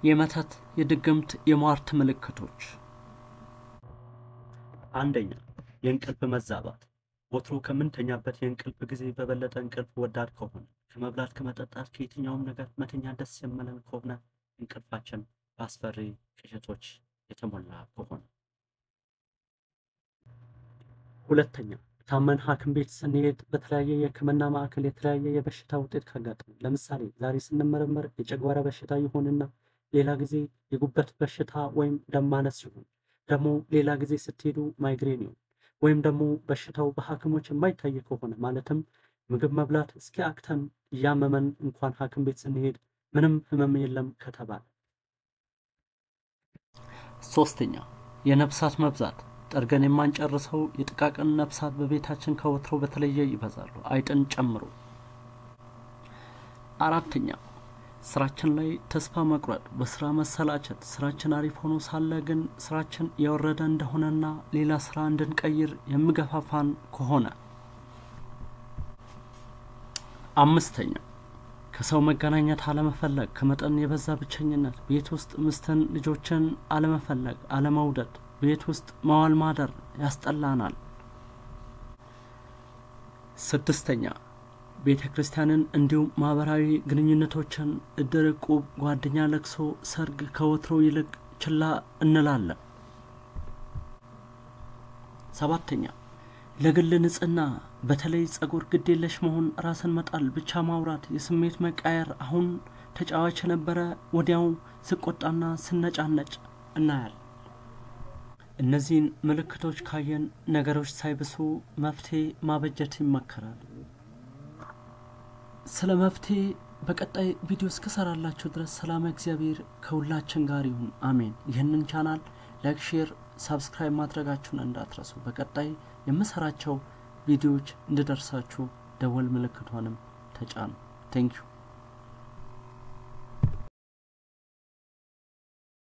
የመተት፣ የድግምት፣ የሟርት ምልክቶች። አንደኛ፣ የእንቅልፍ መዛባት። ወትሮ ከምንተኛበት የእንቅልፍ ጊዜ በበለጠ እንቅልፍ ወዳድ ከሆነ፣ ከመብላት፣ ከመጠጣት፣ ከየትኛውም ነገር መተኛ ደስ የመለን ከሆነ፣ እንቅልፋችን በአስፈሪ ቅዠቶች የተሞላ ከሆነ። ሁለተኛ፣ ታመን ሐኪም ቤት ስንሄድ በተለያየ የሕክምና ማዕከል የተለያየ የበሽታ ውጤት ካጋጠመን፣ ለምሳሌ ዛሬ ስንመረመር የጨጓራ በሽታ ይሆንና ሌላ ጊዜ የጉበት በሽታ ወይም ደም ማነስ ይሆን፣ ደግሞ ሌላ ጊዜ ስትሄዱ ማይግሬን ይሆን፣ ወይም ደግሞ በሽታው በሐኪሞች የማይታይ ከሆነ፣ ማለትም ምግብ መብላት እስኪያቅተን እያመመን እንኳን ሐኪም ቤት ስንሄድ ምንም ህመም የለም ከተባለ። ሶስተኛ፣ የነፍሳት መብዛት። ጠርገን የማንጨርሰው የጥቃቅን ነፍሳት በቤታችን ከወትሮ በተለየ ይበዛሉ፣ አይጥን ጨምሮ። አራተኛ፣ ስራችን ላይ ተስፋ መቁረጥ፣ በስራ መሰላቸት፣ ስራችን አሪፍ ሆኖ ሳለ ግን ስራችን የወረደ እንደሆነና ሌላ ስራ እንድንቀይር የሚገፋፋን ከሆነ። አምስተኛ፣ ከሰው መገናኘት አለመፈለግ፣ ከመጠን የበዛ ብቸኝነት፣ ቤት ውስጥ ሚስትን፣ ልጆችን አለመፈለግ፣ አለመውደድ፣ ቤት ውስጥ መዋል ማደር ያስጠላናል። ስድስተኛ፣ ቤተ ክርስቲያንን እንዲሁም ማህበራዊ ግንኙነቶችን፣ እድር፣ እቁብ፣ ጓደኛ፣ ለቅሶ፣ ሰርግ ከወትሮው ይልቅ ችላ እንላለን። ሰባተኛ፣ ለግል ንጽህና በተለይ ጸጉር ግዴለሽ መሆን፣ ራስን መጣል፣ ብቻ ማውራት፣ የስሜት መቃየር፣ አሁን ተጫዋች የነበረ ወዲያው ስቆጣና ስነጫነጭ እናያለን። እነዚህን ምልክቶች ካየን ነገሮች ሳይብሱ መፍትሄ ማበጀት ይመከራል። ስለ መፍትሄ በቀጣይ ቪዲዮ እስከሰራላችሁ ድረስ ሰላም እግዚአብሔር ከሁላችን ጋር ይሁን፣ አሜን። ይህንን ቻናል like፣ share፣ subscribe ማድረጋችሁን እንዳትረሱ። በቀጣይ የምሰራቸው ቪዲዮዎች እንዲደርሳችሁ ደወል ምልክቷንም ተጫኑ። Thank you።